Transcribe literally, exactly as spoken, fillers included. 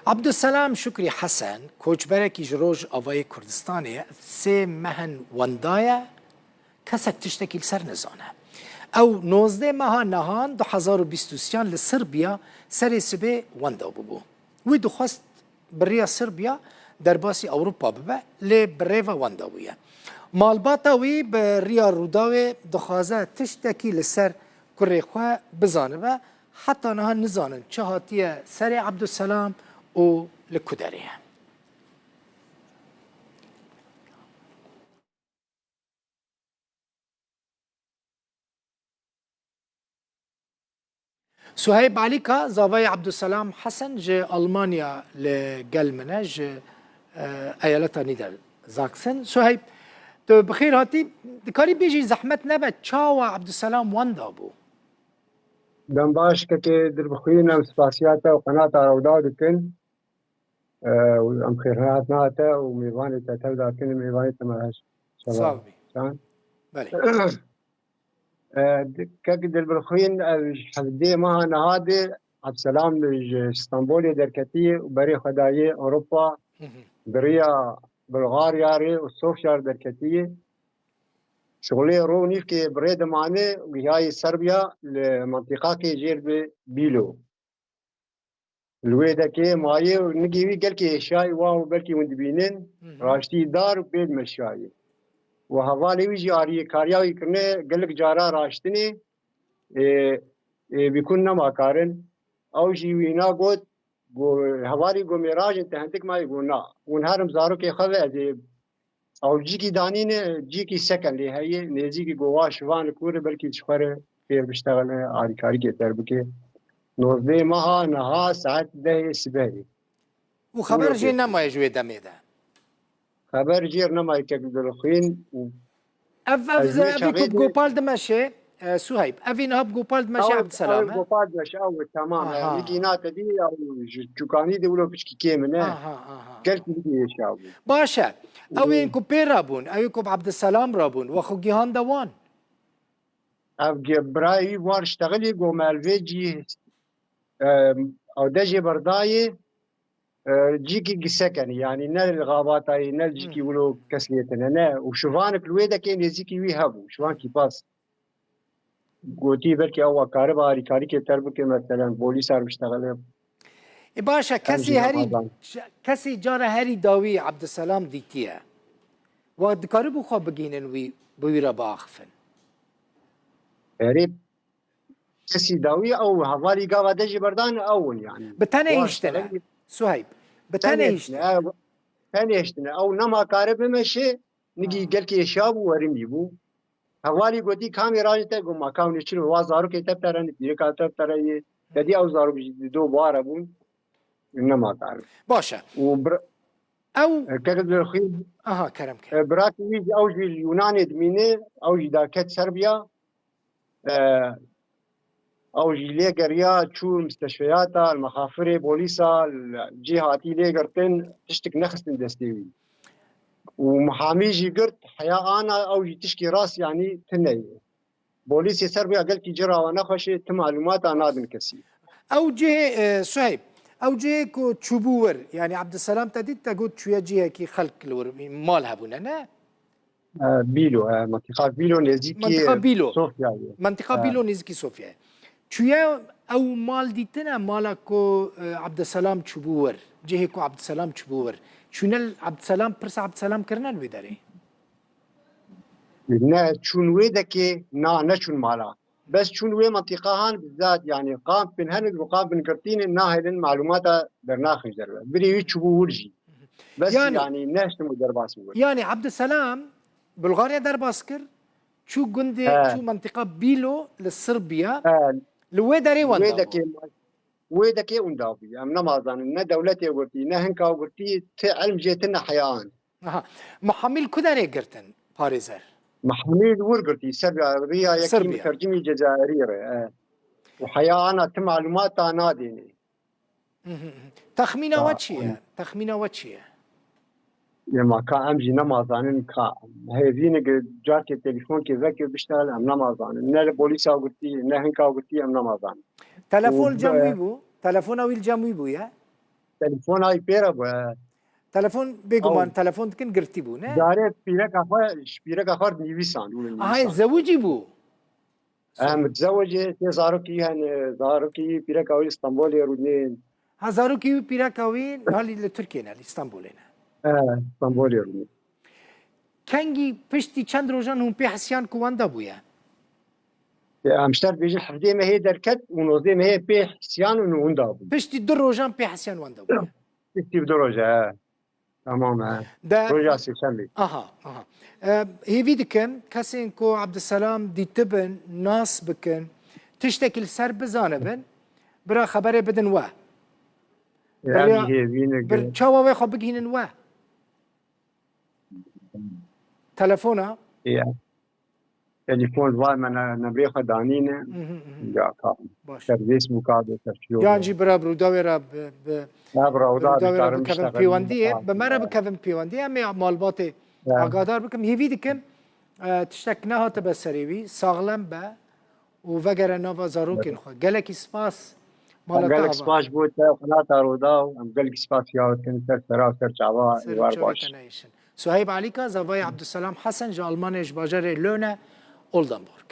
Abdulselam Şukrî Hesen, koçberekî ji Rojavayê Kurdistanê ye, sê meh in wenda ye, kesek tiştekî li ser nizane. Ew nozdeh meha nihan du hezar û bîst û sê li Sirbiya serê sibê wenda bûbû. Wî dixwest bi riya Sirbiya derbasî Ewropa bibe, lê bi rêve wenda bûye. Malbata wî bi riya Rûdawê dixwaze tiştekî li ser kurê xwe bizanibe, heta niha nizanin çi hatiye serê Abdulselam û li ku derê ye. Suheyb Alîka, zavayê Abdulselam Hesen ji Almanya li gel min e, ji, e, eyaleta Niedersachsen. Suheyb, tu bi xêr hatî. Dikarî bêjî zehmet nebe, çawa Abdulselam wenda bû? Dem baş, kekê Dilbixwîn, em spasiya te û qenata Rewda dikin. E, û em xêrhatina te û mêvanê te tev dakin, mêvanê te me her şeva Sağ ol. Can. Belê. E, di-, kek Dilbixwîn, ev ji hevdê meha niha de Abdulselam ji Stenbolê derketî û berê xwe dayê Ewropa, Hı hı. bi riya Bulgarya rê û Sofya rê derketî. Şixulê ro û nîvkê bi rê dimane û gihayê Serbiya li mentiqakê jêr bi Bîlo. Li wê dekê mayê û nigê wî gelkî êşayî wan û belkî hûn dibînin, Hı hı. raştî dar û pê dimeşayê. Û hevalê wî jî ariyê kariya wî kirine gelek cara raştinê, ê, ê, bîkun nema karin. Ew jî wîna got, got, hevalî got, mêrajin te hindik mayê, got, na. Hûn herim zarokê xwe ve, ez ê Ew cîkî danîne, cîkî seken lê heye, nêzîkî gova şivan li kûr e, belkî ji xwe re fêr biştexile, alîkarîkê ter bike. Nozdeh meha niha saet dehê sibehê. Û xeber jê nemaye ji wê demê de? Xeber jê nemaye kek Dilxwîn û Ev, ev, ez wê ev çaxê ku bi de Gopal dimeşe, e, Suheyb, ev niha bi Gopal dimeşe Ew, Abdulselam, ew e? Gopal dimeşe, ew, tamam, e, Aha. Nikî nate dî, ew ji çûkanî de wilo piçkî kêm in, e. Aha, aha. Gelkî nikî êşa bû. Baş e. Ew ên ku pê re bûn, ew ên ku bi Abdulselam re bûn, we xwe gihande wan? Ev ge-, birayê wî war ştexilî, go me li vê cî, e, ew de jê berdayê, e, cîkî gisekenî, yanî ne li xabatayê, ne li cîkî Hmm. wilo kes lê tine, ne. Û şivanek li wê dekê nêzîkî wî hebû, şivan kîpas. Gotî, belkî ew karibe alîkarîkê ter bike, meselen, polîsa biştexile. E, baş e, Em kesî jî herî, nabazan. Kesî cara herî dawî Abdulselam dîtiye. Wa dikaribû xwe bigihînin wî, bi wî re biaxifin? Erê, kesî dawî ew hevalî gava de jî berdan ew in, yanî. Bi tenê Wa hiştine. ştexilî Suheyb. Bi tenê Tenê hiştine. hiştine, ew, tenê hiştine. Ew nema kare bimeşe, nigî Ha. gelkê êşa bû, werimî bû. Hevalî gotî, kamê rajê te? Got, ma ka hûn ê çi, wa zarokê te bi te re ne, pîreka te bi te re ye. Te dî ew zarok jî di do bare bûn. Nema kare. Baş e. Û bir-, Ew e, kek Dilxwîn, Aha, kerem ke. e, birakî wî jî, ew jî li Yunanê dimîne, ew jî derket Serbiya. E, ew jî lê geriya, çû misteşfeyata, li mexafirê polîsa, li cê hatî lê girtin, tiştik nexistin destê wî. Û mihamî jî girt, heya ana ew jî tişkî rast, yanî tune ye. Polîsê Serbiya gelkî cira we nexweş e, ti malûmata nadin kesî. Ew cihê, e, Suheyb, ew cihê ku çûbû wir, yanî Abdulselam te dît, te got çûye cihekî xelk li wir, mal hebûne, ne? E, Bîlo, e, mentiqa Bîlo nêzîkî Mentiqa Bîlo. Sofyayê. Mentiqa E. Bîlo nêzîkî Sofyayê. Çûye ew mal dîtine, mala ku, e, Abdulselam çûbû wir, cihê ku Abdulselam çûbû wir. Çûne li Abdulselam, pirsa Abdulselam kirine li wê derê? Ne, çûn wê dekê, na, neçûn mala. Bes çûn wê mentiqa han bizzat, yanî kamp bin henin û kamp bin girtînin nahêlin malûmata dernaxin ji derve. Birê wî çûbû wir jî. Bes Yanî yanî nehiştin û derbas bû. Yanî Abdulselam Bulgarya derbas kir, çû gundê, He. çû mentiqa Bîlo li Sirbiya, He. li wê derê Wê wenda bû. dekê, wê dekê winda bû. Em nemazanin, ne dewletê girtî, ne hinka girtî, ti ilm jê tine heya an. Aha. Mihamî li ku derê girtin, parêzer? Mihamî li wir girtî, Serbiya, riya yekî Serbiya. Mitercimî Cezayirî re, e. Û heya ana ti malûmata nadêne. Mhm, mhm. Texmîna we çi ye? Texmîna we çi ye? Ema ka em jî nemazanin ka. Hêvînik carkê telîfonkê vekê biştel em nemazanin. Ne li polîsa girtî, ne hinka girtî em nemazanin. Telefon Û li cem be- wî bû? Telefona wî li cem wî bû ye? Telefona wî pê re bû, he. Telefon bêguman, telefon dikin girtî bû, ne? Carê pîreka xwe, ji pîreka xwe nivîsan, û Aha, nivîsan. Zewicî bû. Em mutezewicê, tê zarokî hene, zarokî pîreka wî Stenbolê rûnên. Ha, zarokî wî pîreka wî halî li Tirkiyê ne, li Stenbolê ne. E, Stenbolê rûnên. Kengî piştî çend rojan hûn pê hesiyan ku wenda bûye? Em ji te dibêjin hevdê mehê derket û nozdê mehê pê hesiyan û wenda bû. Piştî du rojan pê hesiyan wenda bûye. Piştî du roja, he. Tamam, he. De, roja sêşemê. Aha, aha. E, hêvî dikim, kesên ku Abdulselam dîtibin, nas bikin, tiştekî li ser bizanibin, bira xeberê bidin we. Yani hêvî ne. Bir çawa wê xwe bigihînin we. Telefona. Ya. Telefon var me ne, nemrê xwe danîne. Ya ka. Baş. Ser Facebook a de, ser çiyo. Yan jî bira bi Rûdawê re bi, bi Ya bi Rûdawê re bikevin pêwendiyê, bi me re bikevin pêwendiyê. Em ê malbatê agadar bikim. Hêvî dikim, e, tiştek nehatibe serê wî, saxlem be û vegere nava zarokên xwe. Gelekî spas. Mala te ava. Gelek spas bo te, xelata Rûdaw. Em gelekî spas ya dikin, ser sera, ser çava, êvar baş. Suheyb Alîka, zavayê Abdulselam Hesen ji Almanyayê ji bajarê Löne, Oldenburg.